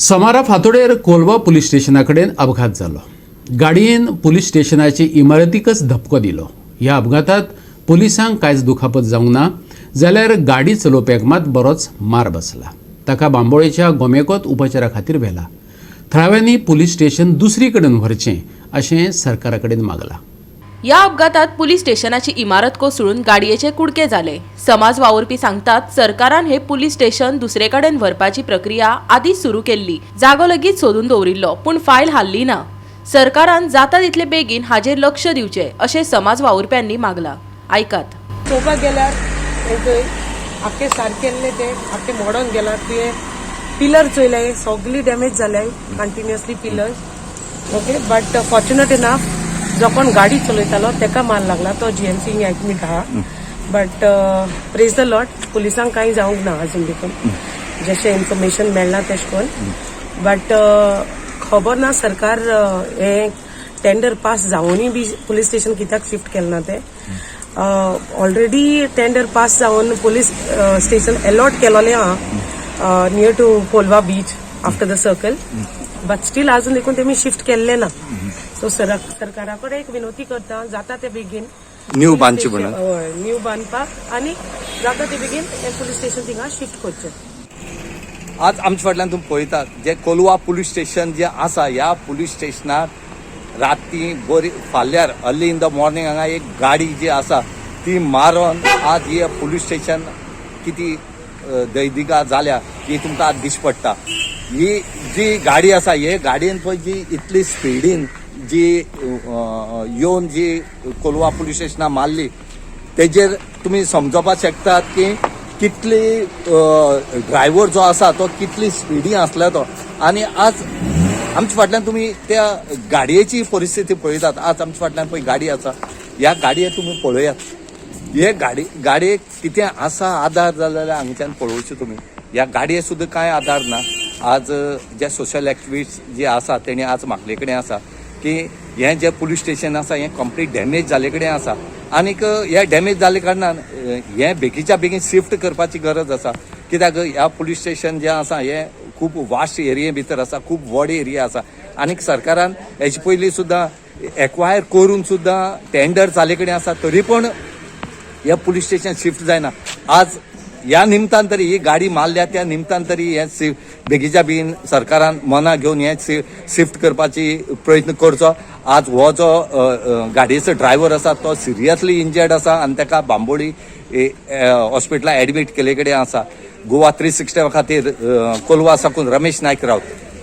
सोमारा फांतोडेर कोलवा पुलीस स्टेशना कडेन अपघात जालो. गाडयेन पुलीस स्टेशनाचे इमारतीकच धपको दिलो. ह्या अपघातात पुलिसांक कांयच दुखापत जावंक ना, जाल्यार गाडी चलोवप्याक मात बरोच मार बसला. ताका बांबोळेच्या गोमेकॉत उपचारा खातीर व्हेला. थळाव्यांनी पुलीस स्टेशन दुसरी कडेन व्हरचें अशें सरकारा कडेन मागलां. या अपघातात पुलीस स्टेशनाची इमारत कोसळून गाडयेचे कुडके जाले. समाज वावुरपी सांगतात, सरकारान हे पुलीस स्टेशन दुसरे कडेन व्हरपाची प्रक्रिया आदींच सुरू केल्ली. जागो लेगीत सोदून दवरिल्लो, पूण फायल हाल्ली ना. सरकारान जाता तितले बेगीन हाजेर लक्ष दिवचें अशें समाज वावुरप्यांनी मागलां. आयकात. चोवपाक गेल्यार थंय आख्खे सारकेल्ले ते आख्खे मोडोन गेला. तुवें पिलर चोयले, सगळी damage जाल्याय continuously pillars. Okay, but fortunate enough, जो कोण गाडी चलयतालो तेका मार लागला, तो जीएमसी एडमीट आहा. बट प्रेज the Lord, पुलिसांक कांय जावंक ना अजून देखून, जशें इन्फॉर्मेशन मेळ्ळां तेश कोन. बट खबर ना सरकार हें टेंडर पास जावनूय बी पुलीस स्टेशन कित्याक शिफ्ट केलें ना तें. ऑलरेडी टेंडर पास जावन पुलीस स्टेशन अलॉट केलोलें आहा near to Colva beach after the circle, but still अजून देखून तेमी शिफ्ट केल्लें ना. सो सरकारा कडेन एक विनवती करता, जाता ते बेगीन न्यू बांदचें म्हणून. हय, न्यू बांदपाक आनी जाता ते बेगीन हें पुलीस स्टेशन थिंगा शिफ्ट करचें. आज आमच्या फाटल्यान तुमी पळयतात जे कोलवा पुलीस स्टेशन जे आसा, ह्या पुलीस स्टेशनार राती बरी फाल्यार अर्ली इन the morning हांगा एक गाडी जी आसा ती मारून आज ही पुलीस स्टेशन किती दैदिका जाल्या ही तुमकां आज दिश्टी पडटा. ही जी गाडी आसा, हे गाडयेन पळय जी इतली स्पिडीन जी येवन जी कोलवा पुलीस स्टेशनाक मारली, तेजेर तुमी समजोवपाक शकतात की कितली ड्रायव्हर जो आसा तो कितली स्पिडीन आसला तो. आनी आज आमच्या फाटल्यान तुमी त्या गाडयेची परिस्थिती पळयतात. आज आमच्या फाटल्यान पळय गाडी आसा, ह्या गाडयेक तुमी पळयात. हे गाडयेक कितें आसा आदार जाल्यार हांगच्यान पळोवचें तुमी. ह्या गाडयेक सुद्दां कांय आदार ना. आज जे सोशल एक्टिविस्ट जे आसा, तेणी आज मागले कडेन आसा की हें जें पुलीस स्टेशन आसा, हें कंप्लीट डॅमेज जाल्ले कडेन आसा आनीक हे डॅमेज जाल्ले कारणान हें बेगीच्या बेगीन शिफ्ट करपाची गरज आसा. कित्याक ह्या पुलीस स्टेशन जें आसा, हें खूब वास्ट एरिये भितर आसा, खूब व्हड एरिया आसा. आनीक सरकारान हेचे पयलीं सुद्दां एक्वायर करून सुद्दां टेंडर जाले कडेन आसा, तरी पण हे पुलीस स्टेशन शिफ्ट जायना. आज ह्या निमतान तरी, ही गाडी मारल्या त्या निमतान तरी हे बेगीच्या बेगीन सरकारान मना घेवन हे शिफ्ट करपाची प्रयत्न करचो. आज हो जो अ, अ, गाडयेचो ड्रायव्हर आसा, तो सिरियसली इंजर्ड आसा आनी ताका बांबोळी हॉस्पिटलान एडमीट केले कडेन आसा. गोवा 360 खातीर कोलवा साकून रमेश नायक राऊत.